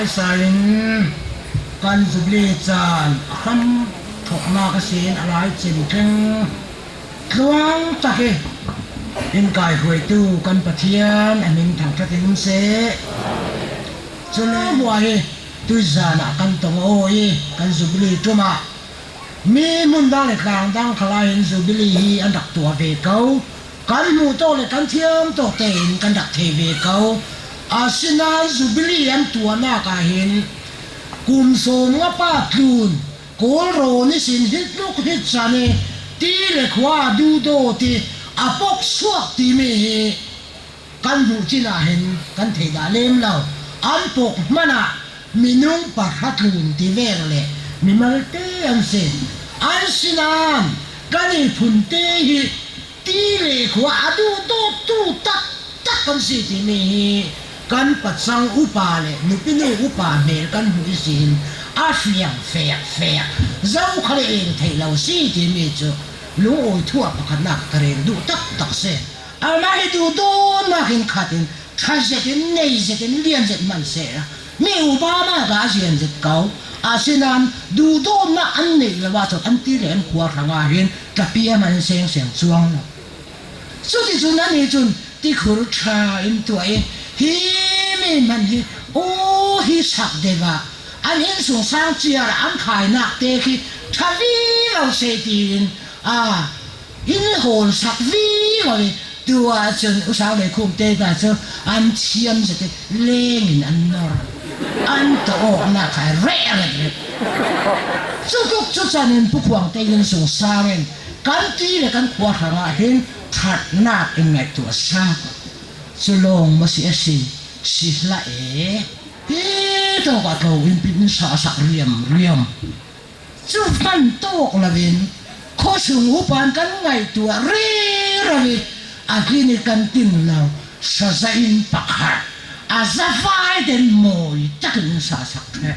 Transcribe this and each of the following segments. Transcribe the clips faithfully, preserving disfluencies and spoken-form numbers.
Sain kan Jubilee caan a hram thawknak a sin a lai cin tling tluang tak hi in kaihruaitu kan Pathian a min thangṭhat in um seh. Cu le hmuah hi tuizan ah kan tong aw i kan Jubilee ṭum ah mi hmun dang le tlang dang khalah hin Jubilee hi an rak tuah ve ko. Kan hmuh tawk le kan thiam tawk tein kan rak thei ve ko. Asinain Jubilee an tuahnak ah hin kum sawmnga pa tlun Kawl rawn ihsin hi tluk hi can i ti le khua a duhdawt i a pok suak timi hi kan hmuh cin ah hin kan thei dah lem lo. An pok hmanah minung pahra tlun ti veng le mimalte an si. An sinan kan i phunte hi ti le khua a duhdawttu taktak kan si timi hi kan pacang upa le nupinu upa hmel kan hmuh ihsin a fiang fekfek zo khal i eng theih lo si timi cu lungawi thu ah pakhatnak ka rel duh taktak si. Amah hi duhdawtnak in khat in ṭha zet in nei zet in lian zet hman seh. Mi upa mah ka a zian zet ko. Asinain duhdawtnak an neih lo ahcun an ti le an khua hrangah hin tlapi a hman in sengseng cuang lo. Cuticun anih cun tikhur ṭha in tuah i hi mi hman hi aw hi sak deuh ah an innsungsang ciar ah an khainak te khi ṭha vivo seh tiin a in hawl sak vivo i tuah cun usau le khum te ta cu an thiam zet i leng in an nor an tawh awknak kha reh reh reh. Cutuk cu can in pukhuang te innsungsang in kan ti le kan khua hrangah hin ṭhatnak in ngaihtuah sa. Cu lawng maw si a si, si hlah e. Hi tawk ah tlo in pin in sa a sak riamriam. Cu hman tawk loin khuasung upa in kan ngaihtuah rero i a tlin i kan tin lo saza in pakhat a zavai den mawi takin in sa a sak ṭheh.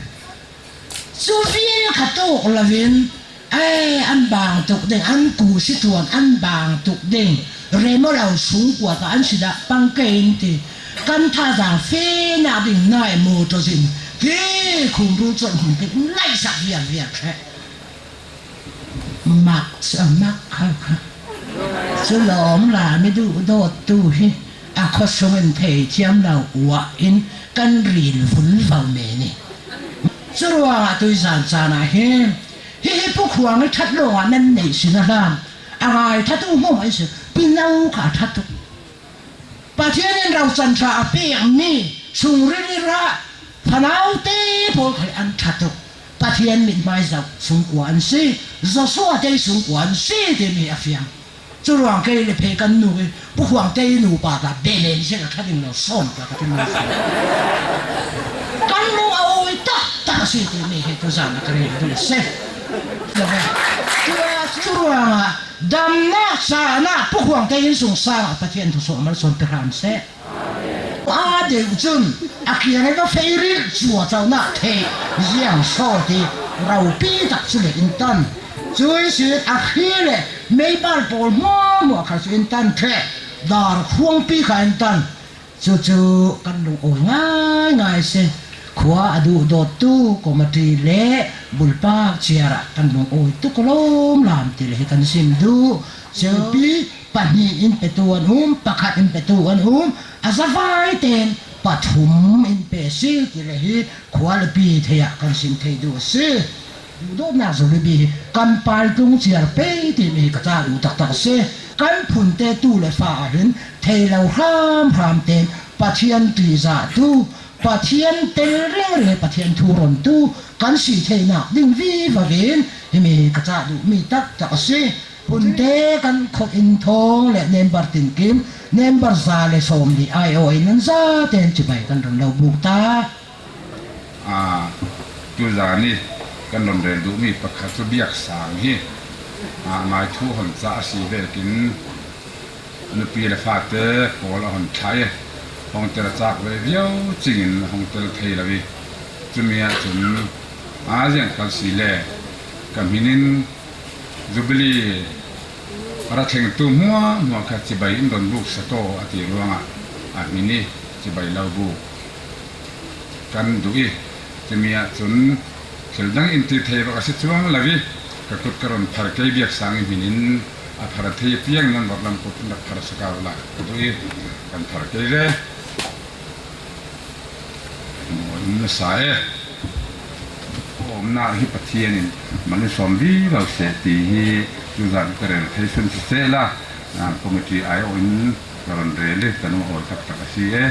Cu vial kha tawk loin ei an bang tuk ding, an ku si tuan an bang tuk ding, remo lo sungkuat ah an si dah pang kei in ti kan thazaang fehnak ding nai mawṭaw zin ti khumru cawlh hmun kip in laihsak viarviar ṭheh. Mak cu a mak kho kha. Cu lawng la mi duhdawttu hi a khuasung in thei thiam lo uah in kan ril vulvo men i. Curuangah tuizan caan ah hin hihi pukhuang i ṭhat lawngah nan neih si na hlam. A ngai ṭhatu hmuahhmuah in si, pino kha a ṭha tuk. Pathian in rocan ṭha a pekmi sungri rira fanaute pawl khal an ṭha tuk. Pathian mithmai zoh sungkua an si, Joshua te sungkua an si timi a fiang. Curuang kei le phei kan nu i pukhuang te i nupa ta belen si ka ṭha ding lo sawm ta ka ti lo. Kan lung a awi taktak a si timi hi tuzan a ka rel ding a si. Curuangah damnak caan ah pukhuang te innsungsang ah Pathian thluasuah malsawm pe hram seh. Aa deuh cun a kiang i va fei rih cuahconak theih ziang sawt i ropi tak cu le in tan. Cui sin a khi le meibal pawl hmuahhmuah khal cu in tan ṭheh. Dar khuangpi kha in tan. Cucu kan lungawi ngaingai si. Khua a duhdawttu committee le bulpak ciar ah kan lungawi tuk lawm lam ti le hi kan sim duh. Cupi pahnih in petu an um, pakhat in petu an um, a zavai tein pathum in pe si ti le hi khua le pi thei ah kan sim thei duh a si. Duhdawtnak zo le bi hi kan paitlung ciar pei timi hi ka cah duh taktak a si. Kan phunte tu le fa ah hin thei lo hramhram tein Pathian ṭihzahtu, Pathian tel ringring, Pathian thu rontu kan si theinak ding vivo in himi hi ka cah duhmi taktak a si. Phunte kan khawh in thawng le nembar tinkim, nembar za le sawm nih ai aw in nan za tein cibai kan run lo buk ta. Aa, tuzan i kan run rel duhmi pakhat cu biaksang hi, aa, ngai thu hon cah a si vekin nupi le fate pawl a hon thlai i hong tel a cak ve viau cingin hong tel thei lo i cumi ahcun aa ziang khal si le ka hmin in Jubilee a ra thlengtu hmuahhmuah kha cibai in don buk sa taw a ti ruangah a hmin i cibai lo buk kan duh i Chumi ah chun thil dang in ti thei bak a si chuang lo i, ka kut ka rawn phar kei biak sangin hminin a phar thei piang nan vawt lam kut in rak phar sak a ula ka duh i, kan phar kei ve. Mawi um nasa e. Awmna hi Pathianin malsawm viau se ti hi tuzan ka rel thei sun si se la, committee aiawhin ka rawn rel i ka lung a awi tak tak a si e.